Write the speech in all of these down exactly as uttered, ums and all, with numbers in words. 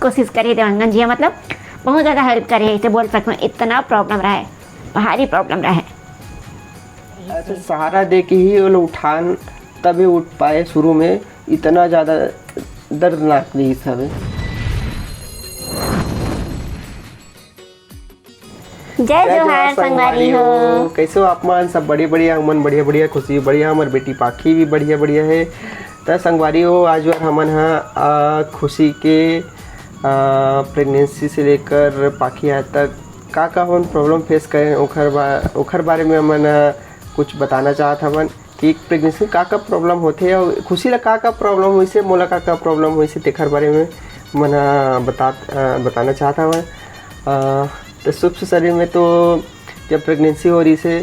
कोशिश करे देवांगन जी, मतलब बहुत ज़्यादा हेल्प करे, ऐसे बोल सकते हो, इतना प्रॉब्लम रहा है, भारी प्रॉब्लम रहा है। अच्छा, सहारा दे के ही वो लोग उठान, तबे उठ पाए। शुरू में इतना ज़्यादा दर्दनाक नहीं सब। जय जोहार संगवारी हो। कैसे हो आप मन? सब बढ़िया बढ़िया, हमन बढ़िया बढ़िया, खुशी बढ़िया, हमर बेटी पाखी भी बढ़िया बढ़िया है। त संगवारी हो, आज बार हमन ह, आ, खुशी के, आ, प्रेगनेंसी से लेकर पाखी आज तक का का हमन प्रॉब्लम फेस करें, ओखर बा-, ओखर बारे में हमन, आ, कुछ बताना चाहत हवन कि प्रेगनेंसी में का का प्रॉब्लम होथे और खुशी ला का का प्रॉब्लम होइसे, मोला का का प्रॉब्लम होइसे, तेखर बारे में हमन ह बता, आ, बताना चाहत हवन। आ, तो सूक्ष्म शरीर में तो जब प्रेगनेंसी हो रही से,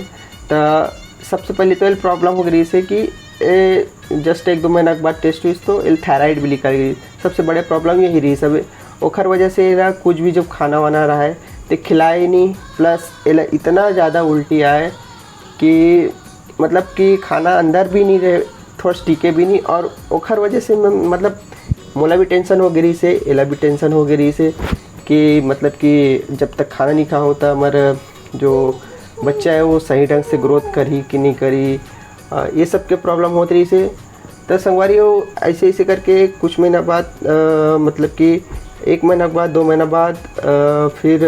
त सबसे पहले तो एल प्रॉब्लम हो गई से कि ए जस्ट एक दो महीना के बाद टेस्ट हुई तो एल थायराइड भी निकल गई। सबसे बड़े प्रॉब्लम यही रही सब। ओखर वजह से एला कुछ भी जब खाना वाना रहा है तो खिलाए ही नहीं, प्लस एला इतना ज़्यादा उल्टी आए कि मतलब कि खाना अंदर भी नहीं रहे, थोड़ा सा टिके भी नहीं। और ओखर वजह से मैं, मतलब मोला भी टेंशन हो गई से, एला भी टेंशन हो गई से कि मतलब कि जब तक खाना नहीं खाऊँ तो हमारा जो बच्चा है वो सही ढंग से ग्रोथ करी कि नहीं करी, अ, ये सब के प्रॉब्लम होत रही से। तो संगवारी हो, ऐसे ऐसे करके कुछ महीना बाद, अ, मतलब कि एक महीना के बाद, दो महीना बाद, अ, फिर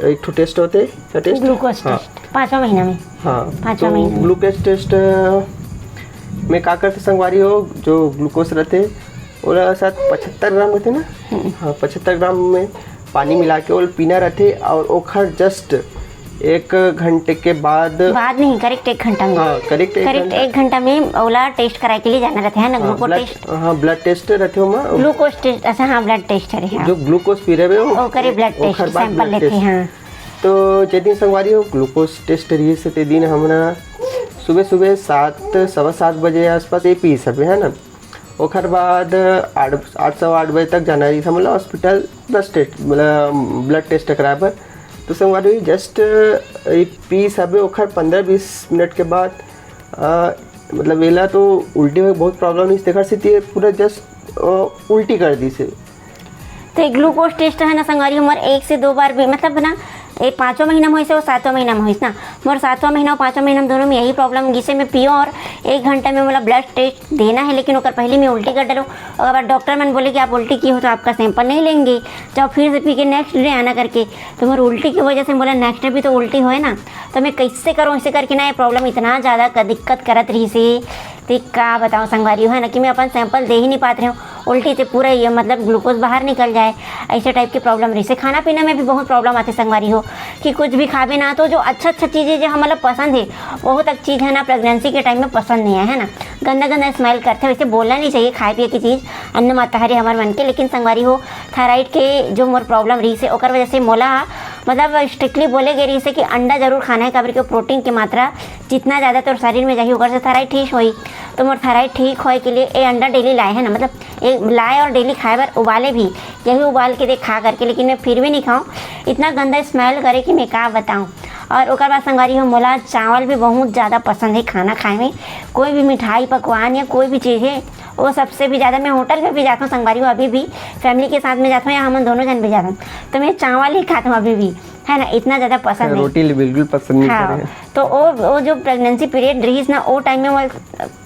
एक ठो टेस्ट होते, क्या टेस्ट? ग्लूकोज हाँ। टेस्ट पाँचवा महीना में। हाँ, पाँचवा तो महीना में। ग्लूकोज टेस्ट, अ, में का करते संगवारी हो, जो ग्लूकोज रहते, ओला शायद पचहत्तर ग्राम रहते ना? हम्म। हाँ, पचहत्तर ग्राम में पानी मिला के ओला पीना रहते और ओखर जस्ट एक घंटे के बाद। बाद नहीं, करेक्ट एक घंटा में। हाँ, करेक्ट एक करेक्ट घंटा। एक घंटा में ओला टेस्ट कराए के लिए जाना रहते है ना, हाँ, ग्लूकोज ब्लड, टेस्ट। हाँ, ब्लड टेस्ट रहते हो माँ। ग्लूकोज टेस्ट, अच्छा, हाँ, ब्लड टेस्ट है, हाँ। जो ग्लूकोज पी रहे हो, ओकरे ब्लड ओखर टेस्ट, बाद सैंपल ब्लड लेते टेस्ट। हैं। तो जे दिन संगवारी हो ग्लूकोज टेस्ट रही से, ते दिन हमरा सुबह सुबह सात, सवा सात बजे आसपास ये पी सबे, है ना। ओखर बाद आठ, आठ, सवा आठ बजे तक जाना रही था, मतलब हॉस्पिटल ब्लड टेस्ट, मतलब ब्लड टेस्ट कराए बर। तो संगवारी जस्ट ये पी सबे, ओखर पंद्रह बीस मिनट के बाद, आ, मतलब एला तो उल्टी में बहुत प्रॉब्लम नहीं, तेखर से ये पूरा जस्ट, आ, उल्टी कर दी से। तो ये ग्लूकोज टेस्ट है ना संगवारी, हमर एक से दो बार भी, मतलब ना, ये पाँचवा महीना में होइस है, वो सातवां महीना में होइस ना। मोर सातवां महीना और पाँचवां महीना में दोनों में यही प्रॉब्लम, जिसे मैं पियो और एक घंटा में, मतलब, ब्लड टेस्ट देना है, लेकिन ओकर पहले मैं उल्टी कर डालूँ। और अगर डॉक्टर मन बोले कि आप उल्टी की हो तो आपका सैंपल नहीं लेंगे, जाओ फिर से पी के नेक्स्ट डे आना करके। तो मोर उल्टी की वजह से बोला नेक्स्ट डे भी तो उल्टी होए ना, तो मैं कैसे करूँ? ऐसे करके ना ये प्रॉब्लम इतना ज़्यादा क-, दिक्कत करत रही से, ते का बताऊँ संगवारी हो, है ना, कि मैं अपन सैंपल दे ही नहीं पात रही हूँ। उल्टी से पूरा ये, मतलब, ग्लूकोज बाहर निकल जाए, ऐसे टाइप की प्रॉब्लम रही से। खाना पीना में भी बहुत प्रॉब्लम आते संगवारी हो, कि कुछ भी खाबे ना, तो जो अच्छा अच्छा चीज़ें जो हमारा पसंद है, बहुत अच्छी चीज़ है ना, प्रेगनेंसी के टाइम में पसंद नहीं है, है ना। गंदा गंदा स्मेल करते, वैसे बोलना नहीं चाहिए खाए पिए की चीज़, अन्न माता हरे हमारे मन के। लेकिन संगवारी हो, थायराइड के जो मोर प्रॉब्लम रही से, ओकर वजह से मोला, मतलब, स्ट्रिक्टली बोले गए रही से कि अंडा जरूर खाना है, काबर के प्रोटीन की मात्रा जितना ज़्यादा तोर शरीर में जाही, ओकर से थायराइड ठीक होई। तो मोर थायराइड ठीक होए के लिए ये अंडा डेली लाए है ना, मतलब, एक लाए और डेली खाए बर उबाले भी, यही उबाल के दे खा करके, लेकिन मैं फिर भी नहीं खाऊँ। इतना गंदा स्मेल करे कि मैं का बताऊँ। और ओकर बाद संगवारी हो, मोला चावल भी बहुत ज़्यादा पसंद है खाना खाए में। कोई भी मिठाई, पकवान या कोई भी चीज़ है, वो सबसे भी ज़्यादा मैं होटल पे भी जाता हूँ संगवारी हो, अभी भी फैमिली के साथ में जाता हूँ या हमन दोनों जन भी जाता हूँ, तो मैं चावल ही खाता हूँ अभी भी, है ना, इतना ज़्यादा पसंद है। रोटी ले बिल्कुल पसंद नहीं हाँ, करे। तो वो, वो जो प्रेगनेंसी पीरियड रहीस ना, वो टाइम में वो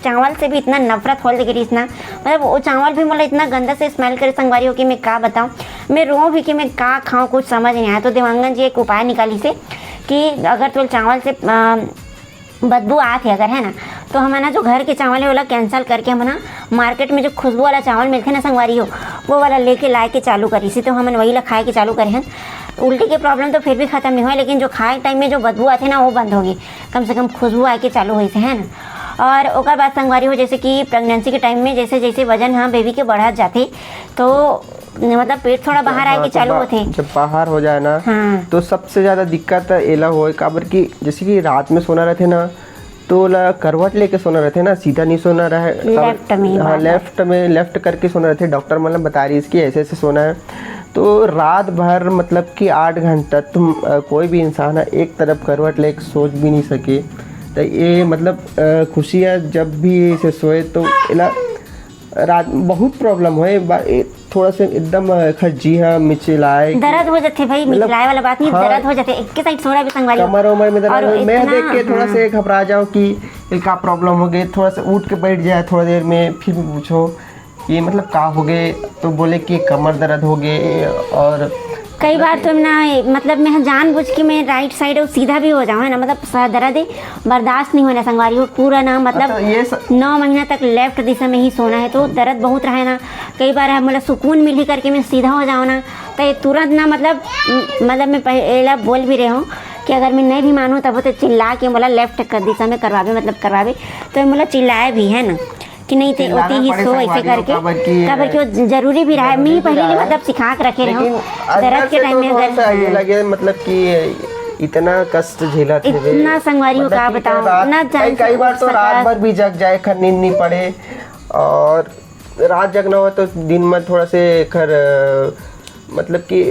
चावल से भी इतना नफरत होल लगे रहीस ना, मतलब, वो चावल भी, मतलब, इतना गंदा से स्मेल करे संगवारी हो कि मैं का बताऊँ। मैं रो भी कि मैं का खाऊँ, कुछ समझ नहीं आया। तो देवांगन जी एक उपाय निकाली से कि अगर तो चावल से, अ, बदबू आत है अगर, है ना, तो हमन ना जो घर के चावल है, ओला कैंसिल करके हमन ना मार्केट में जो खुशबू वाला चावल मिलथे ना संगवारी हो, वो वाला लेके लाए के चालू करी से, तो हमन वही ला खाए के चालू करे हन। उल्टी के प्रॉब्लम तो फिर भी खत्म नहीं होए, लेकिन जो खाए टाइम में जो बदबू आथे ना, वो बंद होगी, कम से कम खुशबू आए के चालू होइसे, है ना। और ओकर बाद संगवारी हो, जैसे कि प्रेगनेंसी के टाइम में जैसे जैसे वजन, हाँ, बेबी के बढ़त जाथे, तो मतलब पेट थोड़ा बाहर आए हाँ, के तो चालू बा-, होथे। जब बाहर हो जाए ना, हाँ। तो सबसे ज्यादा दिक्कत एला होए, काबर कि जैसे कि रात में सोना रहथे ना, तो ओला करवट लेके सोना रहथे ना, सीधा नहीं सोना रहे, काबर लेफ्ट में ही हाँ, बार-बार। लेफ्ट में, लेफ्ट करके सोना रहथे। डॉक्टर मतलब बता रही इसकी ऐसे ऐसे सोना है, तो रात भर, मतलब कि आठ घंटा तुम, अ, कोई भी इंसान है, एक तरफ करवट लेके सोच भी नहीं सके। तो ये, मतलब, अ, खुशी है, जब भी इसे सोए तो एला रात बहुत प्रॉब्लम होए बा-, ए, थोड़ा से एकदम, अ, खर जी हाँ मिचलाए कि दर्द हो जाथे भाई, मतलब, मिचलाए वाला बात नहीं, हाँ, दर्द हो जाथे, एक के साइड सोरा भी संगवारी हो। कमर उमर में दर्द और हो, मैं इतना, देख के थोड़ा हाँ। से घबरा जाओ कि ये का प्रॉब्लम हो गए, थोड़ा सा उठ के बैठ जाए थोड़ा देर में, फिर भी पूछो कि मतलब का हो गए, तो बोले कि कमर दर्द हो गए। और कई बार तो ना, मतलब मैं जानबूझ के मैं राइट साइड और सीधा भी हो जाऊँ, है ना, मतलब सा-, दर्द है, बर्दाश्त नहीं होना संगवारी हो, पूरा ना, मतलब तो ये स- नौ महीना तक लेफ्ट दिशा में ही सोना है, तो दर्द बहुत रहे ना। कई बार है, मतलब सुकून मिली करके मैं सीधा हो जाऊँ ना, तो ये तुरंत ना, मतलब म-, मतलब मैं पहला बोल भी रहे हूँ कि अगर मैं नहीं भी मानूँ तब तो चिल्ला के बोला लेफ्ट कर दिशा में करवावे, मतलब करवावे, तो ये बोला चिल्लाए भी है ना कि नहीं ते चिल्लाना होती ही पड़े सो ऐसे संगवारी हो, करके, काबर कि काबर कि वो ज-, जरूरी भी रहा है। जरूरी मी भी पहले रहा है। मतलब सिखा के रखे रहे हूँ, लेकिन अंदर दर्द के से टाइम तो में थोड़ा अगर, सा ये हाँ। लगे, मतलब कि इतना कष्ट झेला थे वे। इतना संगवारी हो, मतलब का कि बताऊं, रात, ना कई, जान कई बार तो सका। रात भर भी जग जाए, खर नींद नहीं पड़े, और रात जगना हो तो दिन में थोड़ा से खर, मतलब कि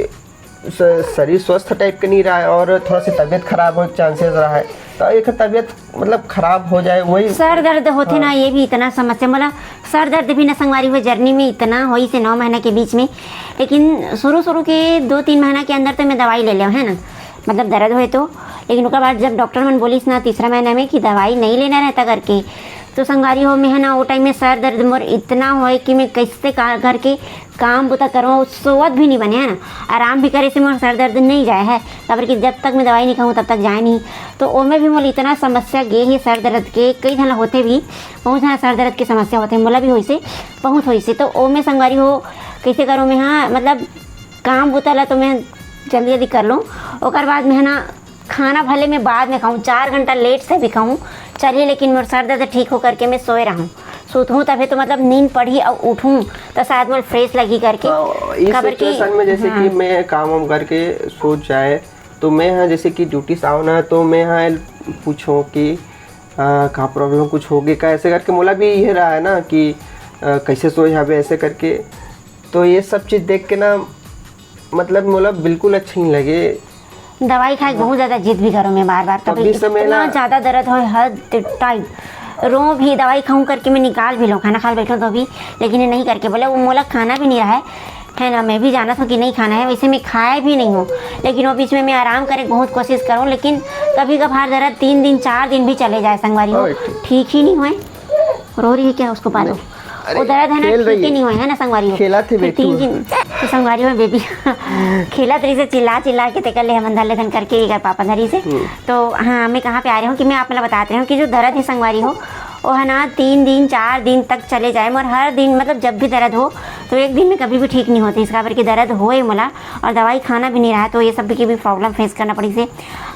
स-, शरीर स्वस्थ टाइप के नहीं रहा है और थोड़ा सी तबीयत खराब हो चांसेस रहा है। तो एक तबीयत मतलब खराब हो जाए, वही सर दर्द होथे ना, हाँ। ये भी इतना समस्या, मतलब सर दर्द भी ना संगवारी हो जर्नी में इतना होई से नौ महीना के बीच में, लेकिन शुरू शुरू के दो तीन महीना के अंदर तो मैं दवाई ले लेव, है ना, मतलब दर्द होए तो। लेकिन ओकर बाद जब डॉक्टर मन बोलिस ना तीसरा महीना में कि दवाई नहीं लेना रहता करके, तो संगवारी हो, मैं है ना, वो टाइम में सर दर्द मोर इतना होए कि मैं कैसे का, घर के काम बुता करूँ, सोवत भी नहीं बने, है ना, आराम भी करे से मोर सर दर्द नहीं जाए है, काबर कि जब तक मैं दवाई नहीं खाऊँ, तब तक जाए नहीं। तो ओमे भी मोर इतना समस्या गे हे सर दर्द के, कई झन ला होथे भी, बहुत झन ला सर दर्द के समस्या होथे, मोला भी होइसे, बहुत होइसे। तो ओमे संगवारी हो, कैसे करूँ मैं, हाँ, मतलब काम बुता ला तो मैं जल्दी जल्दी कर लूँ, ओकर बाद में है ना, खाना भले मैं बाद में खाऊँ, चार घंटा लेट से भी खाऊँ, चलिए, लेकिन मोर सर दर्द ठीक हो करके मैं सोए रहूँ, सुतहूँ तभे तो मतलब नींद पड़ही और उठूँ तो शायद मोर फ्रेश लगही करके। तो इस काबर कि सिचुएशन में जैसे कि हाँ। मैं काम वाम करके सोच जाए, तो मैं हाँ जैसे कि ड्यूटी से आओ ना, तो मैं हाँ पूछूँ कि आ, का प्रॉब्लम कुछ हो गया का, ऐसे करके मोला भी ये रहा है ना कि आ, कैसे सोए हवे ऐसे करके। तो ये सब चीज़ देख के ना, मतलब मोला बिल्कुल अच्छा नहीं लगे। दवाई खाए बहुत ज्यादा जिद भी करो मैं बार बार, तो कभी इस समय इतना ना ज्यादा दर्द होए हर टाइम रो भी, दवाई खाऊं करके मैं निकाल भी लूं, खाना खा बैठो तो भी, लेकिन ये नहीं करके बोले वो मोला खाना भी नहीं रहा है, है ना, मैं भी जानत हूँ कि नहीं खाना है, वैसे मैं खाए भी नहीं हूँ, लेकिन वो बीच में मैं आराम करे बहुत कोशिश करूँ, लेकिन कभी कभार दर्द तीन दिन चार दिन भी चले जाए संगवारी हो, ओए, ठीक। ठीक ही नहीं होए। रो रही है क्या? उसको पालो। अरे, वो दर्द है ना, खेल ठीक रही ही है। नहीं होए, है ना, संगवारी हो। खेला थे फिर बेटू। तीन दिन तो संगवारी हो, बेबी खेलत रही से चिल्ला चिल्ला के तेकर ले हमन धर लेथन करके एकर पापा धरी से। हम्म। तो हाँ, मैं कहाँ पे आ रही हूँ कि मैं आप मतलब बतात रही हूँ कि जो दर्द है संगवारी हो, वो है ना, तीन दिन चार दिन तक चले जाए, और हर दिन मतलब जब भी दर्द हो तो एक दिन में कभी भी ठीक नहीं होते, इसका बर के दर्द होए मोला और दवाई खाना भी नहीं रहा, तो ये सब की भी प्रॉब्लम फेस करना पड़ी से।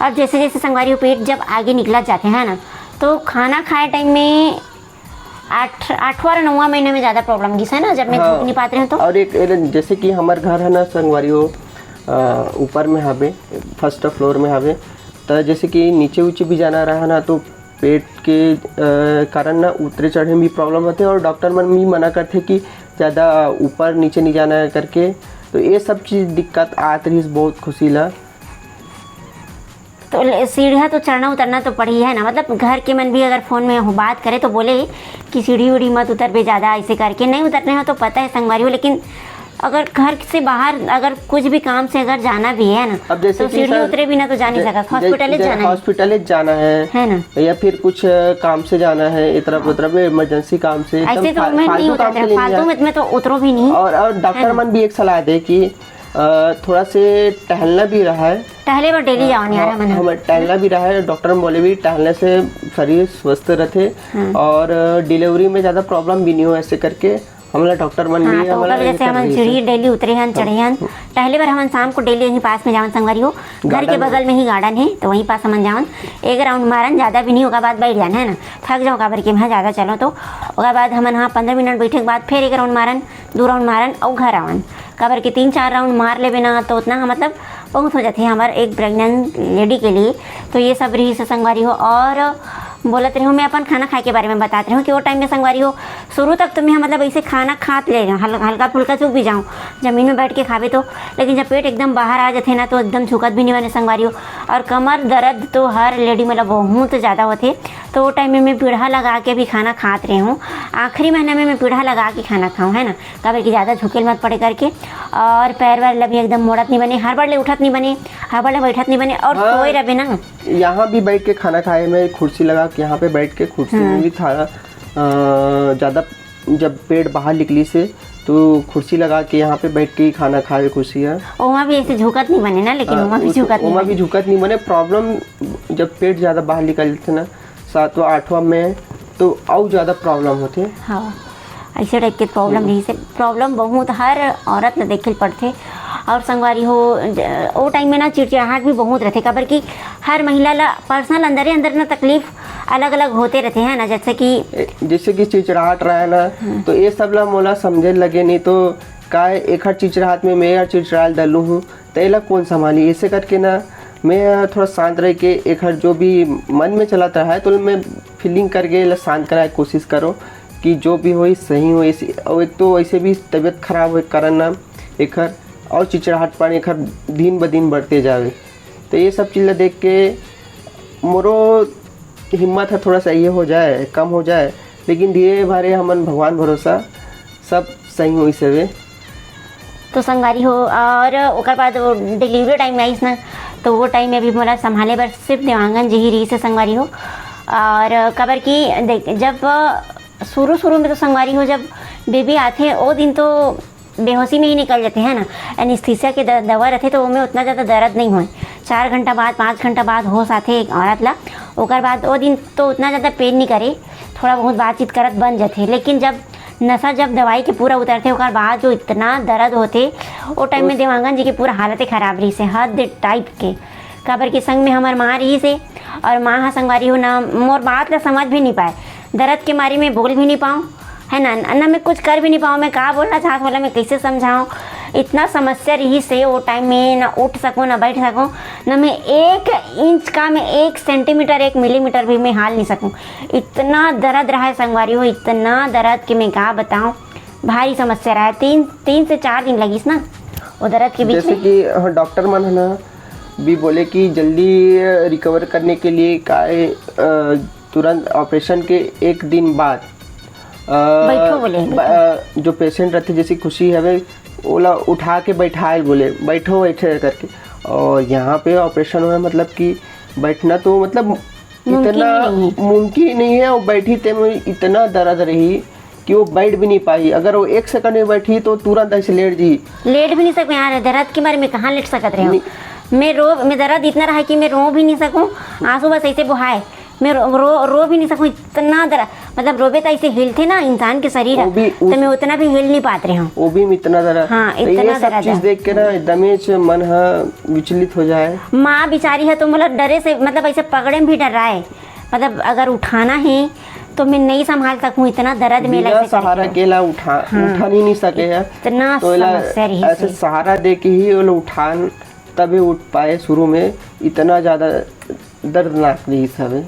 और जैसे जैसे संगवारी हो, पेट जब आगे निकलत जाते हैं ना, तो खाना खाए टाइम में आठ, आठवां और नौवां महीने में ज्यादा प्रॉब्लम गिस है ना, जब मैं हाँ। थूक नहीं पाते रहे तो। और एक, एक जैसे कि हमारे घर है ना संगवारी हो, अ, ऊपर में हवे, फर्स्ट फ्लोर में हवे, तो जैसे कि नीचे उचे भी जाना रहा ना, तो पेट के, अ, कारण ना उतरे चढ़े में भी प्रॉब्लम होते, और डॉक्टर मन भी मना करते कि ज्यादा ऊपर नीचे नहीं जाना है करके। तो ये सब चीज दिक्कत आत रही बहुत खुशी ला। तो ले-, सीढ़ियाँ तो चढ़ना उतरना तो पड़ी है ना, मतलब घर के मन भी अगर फोन में हो, बात करे तो बोले कि सीढ़ी उढ़ी मत उतरबे ज्यादा, ऐसे करके नहीं उतरने हो तो पता है संगवारी हो, लेकिन अगर घर से बाहर अगर कुछ भी काम से अगर जाना भी है ना, अब जैसे तो कि सीढ़ी सर, उतरे बिना तो जा नहीं जै-, सकत, जै-, हॉस्पिटल जै-, जाना है। हॉस्पिटल जाना है, है ना? या फिर कुछ, अ, काम से जाना है, इतरा उतरा में इमरजेंसी काम से, एकदम ऐसे तो फा-, मैं नहीं फालतू काम उतरते के रहे, लिए फालतू नहीं में, में तो उतरो भी नहीं। और, और डॉक्टर है ना? मन भी एक सलाह दे कि, अ, थोड़ा से टहलना भी रहा है। टहले बर डेली जाओ नहीं आ रहा हाँ, मन। हम टहलना भी रहा है, डॉक्टर बोले भी टहलने से शरीर स्वस्थ रहते हाँ। और डिलीवरी में ज्यादा प्रॉब्लम भी नहीं हो, ऐसे करके हमला डॉक्टर मन हाँ, भी तो हमला ओकर वजह ये से कर हमन रही सीढ़ी है। डेली उतरे हन, चढ़े हन। हाँ। टहले बर हमन शाम को डेली यहीं पास में जावन संगवारी हो, घर के garden बगल में ही गार्डन है, तो वहीं पास हमन जावन, एक राउंड मारन, ज्यादा भी नहीं, ओकर बाद बैठ जान, है ना, थक जाओ, काबर के मैं ज्यादा चलो तो। ओकर बाद हमन हाँ पंद्रह मिनट बैठे के बाद फिर एक राउंड मारन, दो राउंड मारन और घर आवन, काबर के तीन चार राउंड मार लेबे ना, तो उतना मतलब बहुत हो जाते हैं हमारे एक प्रेग्नेंट लेडी के लिए। तो ये सब रही से संगवारी हो। और बोलत रहे हूँ, मैं अपन खाना खाए के बारे में बतात रहे हूँ कि वो टाइम में संगवारी हो, शुरू तक तो मैं, मतलब, ऐसे खाना खात ले हल-, हल्का फुल्का झुक भी जाऊँ जमीन में बैठ के खावे तो, लेकिन जब पेट एकदम बाहर आ जाते ना तो एकदम झुकत भी नहीं बने संगवारी हो। और कमर दर्द तो हर लेडी मतलब बहुत ज़्यादा होते, तो वो टाइम में मैं पीढ़ा लगा के भी खाना खात रहे हूँ। आखिरी महीना में मैं पीढ़ा लगा के खाना खाऊँ, है ना, काबर कि ज़्यादा झुकेल मत पड़े करके। और पैर वैर ला भी एकदम मोड़त नहीं बने, हर बार ले उठत नहीं बने, हर बार ले बैठत नहीं बने और हाँ। सोए रहे ना। यहाँ भी बैठ के खाना खाए में कुर्सी लगा के, यहाँ पे बैठ के कुर्सी में हम्म। भी था। अ, ज़्यादा जब पेट बाहर निकली से तो कुर्सी लगा के यहाँ पे बैठ के ही खाना खाए कुर्सी है। ओमा भी ऐसे झुकत नहीं बने ना, लेकिन हाँ, ओमा भी उस-, झुकत नहीं ओमा बने। भी झुकत नहीं बने। प्रॉब्लम जब पेट ज़्यादा बाहर निकल जाते ना, सातवां आठवां में, तो और ज़्यादा प्रॉब्लम होते। हाँ, ऐसे टाइप के प्रॉब्लम हम्म। रही से, प्रॉब्लम बहुत हर औरत ला देखे ल पड़थे। और संगवारी हो, ज-, ओ टाइम में ना चिड़चिड़ाहट भी बहुत रहथे, काबर कि हर महिला ला पर्सनल अंदरे अंदर ना तकलीफ अलग-अलग होते रहते हैं ना, जैसे कि ए, जैसे कि चिड़चिड़ाहट रहा है ना, हम्म। तो ये सब ला मोला समझे लगे नहीं तो काय एखर चिड़चिड़ाहट में मैं चिड़चिड़ाए डलू हूँ, तो एला कौन संभाली? ऐसे करके ना मैं थोड़ा शांत रह के एखर जो भी मन में चलत रहा है, तो मैं फीलिंग करके एला शांत कराए कोशिश करो कि जो भी होई सही होई। इसी, और एक तो वैसे भी तबीयत खराब होए के कारण ना एखर और चिड़चिड़ाहटपन एखर दिन ब दिन बढ़ते जावे। तो ये सब चीज़ ला देख के मोरो हिम्मत ह थोड़ा सा ये हो जाए, कम हो जाए, लेकिन धीरे भारे हमन भगवान भरोसा सब सही होई सवे। तो संगवारी हो, और ओकर बाद वो डिलीवरी टाइम में आइस ना, तो वो टाइम में भी मोला संभाले बर सिर्फ देवांगन जी ही रही से संगवारी हो। और काबर कि देख, जब शुरू शुरू में तो संगवारी हो, जब बेबी आथे, ओ दिन तो बेहोशी में ही निकल जाते हैं ना। एनेस्थीसिया के द-, दवा रहते तो ओमे उतना ज़्यादा दर्द नहीं होए। चार घंटा बाद, पाँच घंटा बाद होश आथे एक औरत ला, ओकर बाद ओ दिन तो उतना ज़्यादा पेन नहीं करे, थोड़ा बहुत बातचीत करत बन जाथे। लेकिन जब नशा, जब दवाई के पूरा उतरथे, ओकर बाद जो इतना दर्द होथे, ओ टाइम में उस देवांगन जी के पूरा हालत ही खराब रही से, हद टाइप के। काबर के संग में हमर माँ रही से, और माँ ह संगवारी हो ना मोर बात ला समझ भी नहीं पाए, दर्द के मारे में बोल भी नहीं पाऊँ, है ना, ना मैं कुछ कर भी नहीं पाऊँ, मैं का बोलना चाहत होला, मैं कैसे समझाऊँ। इतना समस्या रही से वो टाइम में, ना उठ सकूँ, ना बैठ सकूँ, ना मैं एक इंच का, मैं एक सेंटीमीटर, एक मिलीमीटर भी मैं हाल नहीं सकूँ। इतना दर्द रहा है संगवारी हो, इतना दर्द कि मैं का बताऊँ, भारी समस्या रहा है। तीन, तीन से चार दिन लगिस ना वो दर्द के बीच जैसे में। कि, हाँ, डॉक्टर मन है ना भी बोले कि जल्दी रिकवर करने के लिए का, अ, तुरंत ऑपरेशन के एक दिन बाद, अ, बैठो बोले। ब-, अ, जो पेशेंट रहते, जैसे खुशी हवे, ओला उठा के बैठाए बोले, "बैठो, बैठे," करके। और यहाँ पे ऑपरेशन हुआ, मतलब कि बैठना तो, मतलब, मुमकिन इतना ही नहीं है। मुमकिन ही नहीं है। वो बैठी ते में इतना दर्द रही कि वो बैठ भी नहीं पाई। अगर वो एक सेकंड में बैठी तो तुरंत ऐसे लेट जी। लेट भी नहीं सकते यार, दर्द के मारे में कहाँ लेट सकत रहे हो? नहीं। मैं रो, मैं दर्द इतना रहा कि मैं रो भी नहीं सकूँ, आंसू बस ऐसे बहाए, मैं रो, रो, रो भी नहीं सकूँ, इतना दर्द। मतलब रोबे तो ऐसे हिलथे ना इंसान के शरीर, वो भी उस तो मैं उतना भी हिल नहीं पात रहे हूँ। वो भी इतना दर्द। हाँ, तो ये इतना सब दर्द चीज है। देख के ना एकदम ही से मन हा विचलित हो जाए। माँ बेचारी है तो मतलब डरे से, मतलब ऐसे पकड़े में भी डर रहा है, मतलब अगर उठाना है तो मैं नहीं संभाल सकूँ, इतना दर्द में बिना लगे सहारा करके। के ला उठा, हाँ। उठा नहीं, नहीं सके है। इतना तो एला समस्या रही ऐसे से। सहारा दे के ही वो लोग उठान, तभी उठ पाए। शुरू में इतना ज़्यादा दर्दनाक रही सब।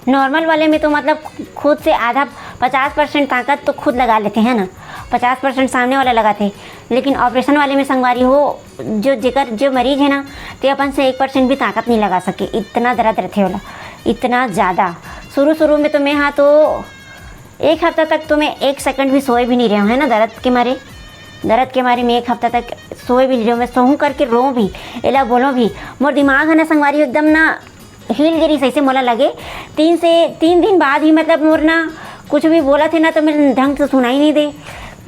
नॉर्मल वाले में तो मतलब खुद से आधा, पचास परसेंट ताकत तो खुद लगा लेते हैं ना, पचास परसेंट सामने वाला लगाते, लेकिन ऑपरेशन वाले में संगवारी हो, जो जेकर, जो मरीज है ना, ते अपन से एक परसेंट भी ताकत नहीं लगा सके, इतना दर्द रहते वाला, इतना ज़्यादा। शुरू शुरू में तो मैं, हाँ, तो एक हफ्ता तक तो मैं एक सेकंड भी सोए भी नहीं रहा हूँ, है ना, दर्द के मारे। दर्द के मारे मैं एक हफ्ता तक सोए भी नहीं रहा हूँ। मैं सोहूँ करके रो भी, एला बोलो भी, मोर दिमाग है ना संगवारी एकदम ना हिल गिरी सही से मोला लगे। तीन से, तीन दिन बाद ही मतलब मोर ना कुछ भी बोला थे ना तो मैं ढंग से सुनाई नहीं दे।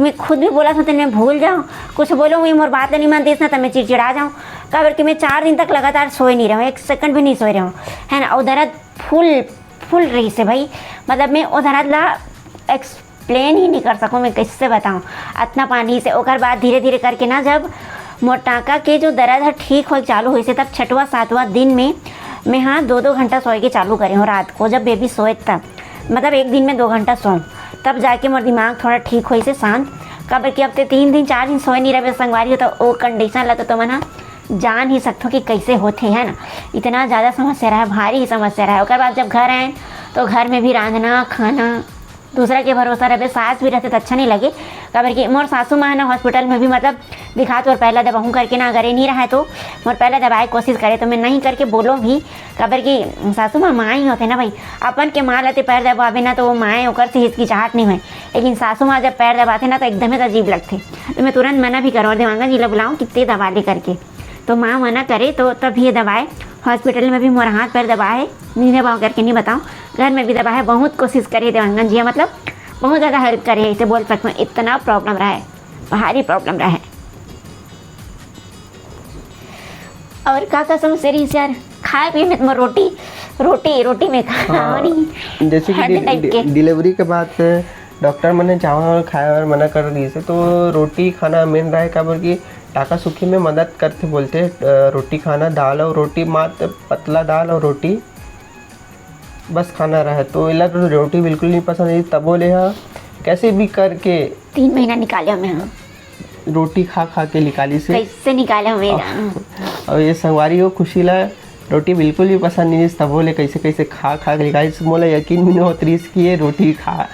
मैं खुद भी बोला था तो मैं भूल जाऊँ, कुछ बोलो वही मोर बात नहीं मानती ना तो मैं चिड़चिड़ा जाऊँ। काबर कि मैं चार दिन तक लगातार सोए नहीं रहा हूँ, एक सेकंड भी नहीं सोए रहा हूँ, है ना। और दर्द फुल, फुल रही से भाई, मतलब मैं वो दर्द ला एक्सप्लेन ही नहीं कर सकूँ, मैं कैसे बताऊँ अतना पानी से। ओकर बाद धीरे धीरे करके ना जब मोर टाँका के जो दर्द है ठीक होए चालू होइसे, तब छठवाँ सातवाँ दिन में मैं, हाँ, दो दो घंटा सोए के चालू करे हूँ रात को, जब बेबी सोए तब, मतलब एक दिन में दो घंटा सोऊँ, तब जाके मोर दिमाग थोड़ा ठीक होइसे शांत। काबर कि अब ते तीन दिन चार दिन सोए नहीं रहे संगवारी हो, तो वो कंडीशन ला तो तुमन हा जान ही सकथो कि कैसे होथे, है ना। इतना ज़्यादा समस्या रहा, भारी ही समस्या रहा। ओकर बाद जब घर आए तो घर में भी रांधना खाना दूसरा के भरोसा रहे, सास भी रहते तो अच्छा नहीं लगे। काबर कि मोर सासू माँ ना हॉस्पिटल में भी मतलब दिखा तोर पैर ला दबाहूँ करके ना, अगर ये नहीं रहा तो मोर पैर ला दबाए कोशिश करे, तो मैं नहीं करके बोलो भी। काबर कि सासू माँ माँ ही होते ना भाई, अपन के माँ ला ते पैर दबाबे ना तो वो माँ ओकर से हिचकिचाहट नहीं होए, लेकिन सासू माँ जब पैर दबाते ना तो एकदम ही अजीब लगते। तो मैं तुरंत मना भी करूँ और देवांगन जी ला बुलाऊँ कितने दबा ले करके। तो माँ मना करे तो तब ये दबाए। हॉस्पिटल में भी मोर हाथ पैर दबाए, नहीं दबाओ करके नहीं बताऊँ, घर में भी दबाए। बहुत कोशिश करे देवांगन जी, मतलब बहुत ज़्यादा हेल्प करे, ऐसे बोल सकते हैं। इतना प्रॉब्लम रहा है, भारी प्रॉब्लम रहा है। और का का समस्या रही यार? खाए पिए में तो रोटी, रोटी, रोटी में खा हाँ, नहीं। जैसे कि हर डि-, टाइप डि-, के। डिलीवरी के बाद डॉक्टर मन ने चावल खाए बर मना कर दिए से, तो रोटी खाना मेन रहे, काबर कि टाका सुखी में मदद करते बोलते। अ, रोटी खाना, दाल और रोटी, मात्र पतला दाल और रोटी बस खाना रहे, तो एला तो रोटी बिल्कुल नहीं पसंद है। तबो ले हा कैसे भी करके तीन महीना निकाले हमें, हाँ। रोटी खा खा के निकाली से। कैसे निकाले हमें और, जानो? और ये संगवारी हो खुशी ला रोटी बिल्कुल भी पसंद नहीं है, तबो ले कैसे कैसे खा खा के निकाली से। मोला यकीन भी नहीं होत रहीस कि ये रोटी खा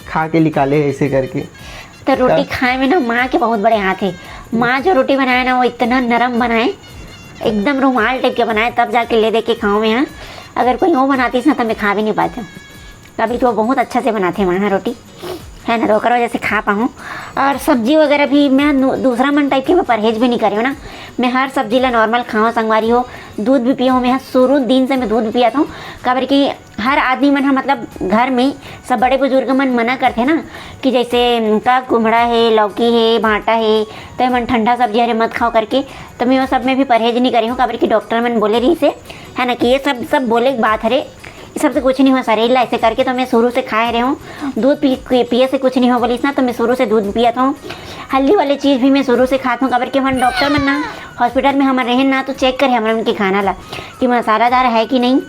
खा के निकाले ऐसे करके। तो रोटी तब खाए में ना माँ के बहुत बड़े हाथ है। माँ जो रोटी बनाए ना वो इतना नरम बनाए, एकदम रुमाल टाइप के बनाए, तब जाके ले दे के खाओ मैं, हाँ। अगर कोई वो बनातीस ना तो मैं खा भी नहीं पाती हूँ। अभी तो वो बहुत अच्छा से बनाते हैं माँ रोटी, है ना, तो ओकर वजह से खा पाऊँ। और सब्जी वगैरह भी मैं नु-, दूसरा मन टाइप के मैं परहेज भी नहीं करे हूँ ना। मैं हर सब्जी ला नॉर्मल खाऊँ संगवारी हो। दूध भी पिए हूँ मैं, शुरू दिन से मैं दूध पिया था हूँ। काबर कि हर आदमी मन ह, मतलब घर में सब बड़े बुजुर्ग मन मना करथे ना कि जैसे का कुम्हड़ा हे, लौकी हे, भांटा हे, तो ये मन ठंडा सब्जी हरे मत खाओ करके। तो मैं वो सब में भी परहेज नहीं करे हूँ, काबर कि डॉक्टर मन बोले रहिसे, है ना, कि ये सब, सब बोले के बात हरे, ये सबसे कुछ नहीं हो शरीर ला ऐसे करके। तो मैं शुरू से खाए रहे हूँ, दूध पी, पी-, पिए से कुछ नहीं हो बोलिस ना, तो मैं शुरू से दूध पियत हूँ। हल्दी वाले चीज़ भी मैं शुरू से खात हूँ, काबर कि हमन डॉक्टर मन ना हॉस्पिटल में हमन रहे ना तो चेक करे हमन उनके खाना ला कि मसालादार है कि नहीं,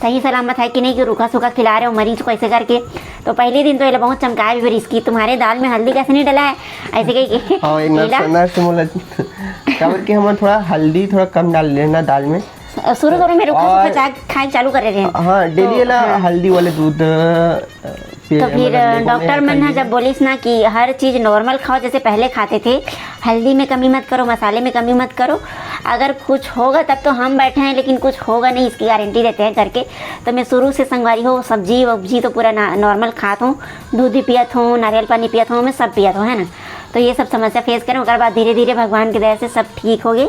सही सलामत है कि नहीं, कि रूखा सूखा खिला रहे हो मरीज को ऐसे करके। तो पहले दिन तो ये लोग बहुत चमकाए भी रहिस कि तुम्हारे दाल में हल्दी कैसे नहीं डला है, ऐसे कह के। हाँ, ये नर्स, एला नर्स मोला काबर कि हमन थोड़ा हल्दी थोड़ा कम डाल लेना दाल में। शुरू शुरू में रूखा और सूखा चाय खाए चालू करे रहे। हाँ, डेली तो, एला हाँ। हल्दी वाले दूध, अ, पिए, तो फिर मतलब, लेबो में डॉक्टर मन ह कल जब बोलिस ना कि हर चीज़ नॉर्मल खाओ जैसे पहले खाते थे, हल्दी में कमी मत करो, मसाले में कमी मत करो, अगर कुछ होगा तब तो हम बैठे हैं, लेकिन कुछ होगा नहीं, इसकी गारंटी देते हैं करके। तो मैं शुरू से संगवारी हो सब्जी वब्जी तो पूरा ना, नॉर्मल खात हूँ, दूध भी पियत हूँ, नारियल पानी पियत हूँ, मैं सब पियत हूँ, है ना। तो ये सब समस्या फेस करें, ओकर बाद धीरे धीरे भगवान की दया से सब ठीक हो गए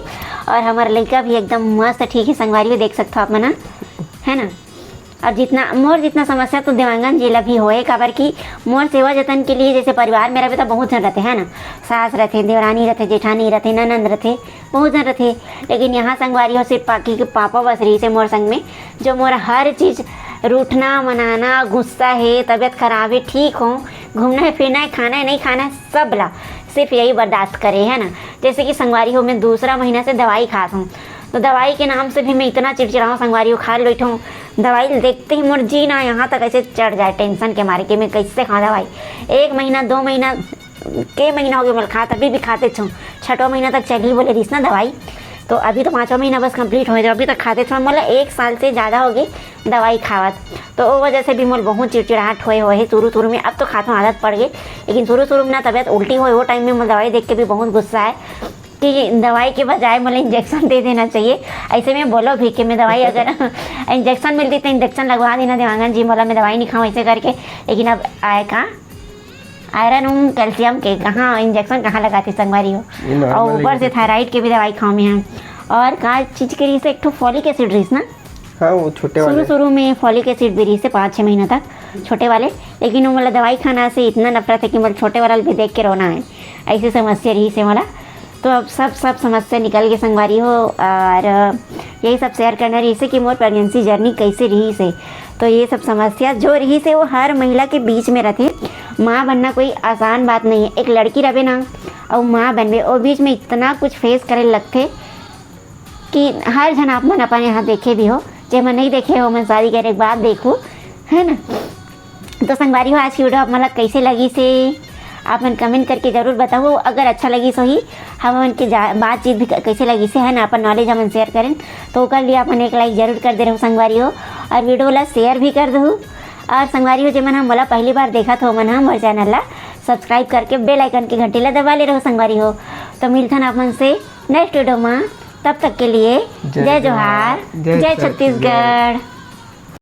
और हमारा लड़का भी एकदम मस्त ठीक है संगवारी हो, देख सकते हो आप मन, है ना। और जितना मोर जितना समस्या तो देवांगन जी ला भी होए, काबर कि मोर सेवा जतन के लिए जैसे परिवार में रहबे तो बहुत झन रहते हैं ना, सास रहते, देवरानी रहते, जेठानी रहते, ननंद रहते, बहुत झन रहते। लेकिन यहाँ संगवारी हो सिर्फ पाकी के पापा बस रहिसे मोर संग में, जो मोर हर चीज़ रूठना मनाना, गुस्सा है, तबीयत खराब है, ठीक हो, घूमना है फिरना है, खाना है नहीं खाना है, सब ला सिर्फ यही बर्दाश्त करे, है ना। जैसे कि संगवारी हो मैं दूसरा महीना से दवाई खात हूँ, तो दवाई के नाम से भी मैं इतना चिड़चिड़ाऊँ संगवारी हो, खा ले बैठूँ, दवाई देखते ही मोर जी ना यहाँ तक ऐसे चढ़ जाए टेंशन के मारे कि मैं कैसे खाऊँ दवाई। एक महीना दो महीना के महीना हो गया मोला खात, अभी भी खाते छो, छठवा महीना तक चली बोले रहिस ना दवाई। तो अभी तो पाँचवा महीना बस कंप्लीट होए, तो अभी तक खाते छो, मोला एक साल से ज़्यादा हो गई दवाई खावत। तो वो वजह से भी मोला बहुत चिड़चिड़ाहट होए होए है शुरू शुरू में। अब तो खात हूँ, आदत पड़ गई, लेकिन शुरू शुरू में ना तबीयत उल्टी होए, वो टाइम में मोला दवाई देख के भी बहुत गुस्सा है कि दवाई के बजाय मोला इंजेक्शन दे देना चाहिए। ऐसे में बोलो भी कि मैं दवाई अगर इंजेक्शन मिलती तो इंजेक्शन लगवा देना देवांगन जी, मोला मैं दवाई नहीं खाऊँ ऐसे करके। लेकिन अब आए का आयरन उम कैल्शियम के कहाँ इंजेक्शन कहाँ लगाते संगवारी हो। ये नॉर्मल और ऊपर से इंजेक्शन। थायराइड के भी दवाई खाऊँ मैं। और का चीज़ के रहिस, एक ठो फॉलिक एसिड रहिस ना। हाँ, वो छोटे शुरू वाले। शुरू में फॉलिक एसिड भी रहिस पाँच छः महीना तक, छोटे वाले। लेकिन वो मोला दवाई खाना से इतना नफरत है कि मोला छोटे वाला भी देख के रोना है, ऐसी समस्या रहिस मोला। तो अब सब सब समस्या निकल के संगवारी हो। और यही सब शेयर करना रहिस कि मोर प्रेगनेंसी जर्नी कैसे रहिस। तो ये सब समस्या जो रहिस वो हर महिला के बीच में रहते। माँ बनना कोई आसान बात नहीं है। एक लड़की रहबे ना और माँ बनबे, वो बीच में इतना कुछ फेस करे लगते कि हर झन आप मन अपन यहाँ देखे भी हो, जे मन नहीं देखे हो, मन शादी करे के बाद देखो, है ना। तो संगवारी हो, आज की वीडियो आप मन ला कैसे लगिस, आप मन कमेंट करके जरूर बताओ। अगर अच्छा लगिस होही, हम मन के जा-, बातचीत भी क-, कैसे लगिस, है ना, अपन नॉलेज हमन शेयर करें, तो ओकर लिए आप मन एक लाइक जरूर कर दे रहो संगवारी हो, और वीडियो ला शेयर भी कर दो। और संगवारी हो, जेमन ह मोला पहली बार देखत हो, मन ह मोर चैनल ला सब्सक्राइब करके बेल आइकन के घंटी ला दबा ले रहो संगवारी हो। तो मिलथन आप मन से नेक्स्ट वीडियो में, तब तक के लिए जय जोहार, जय छत्तीसगढ़।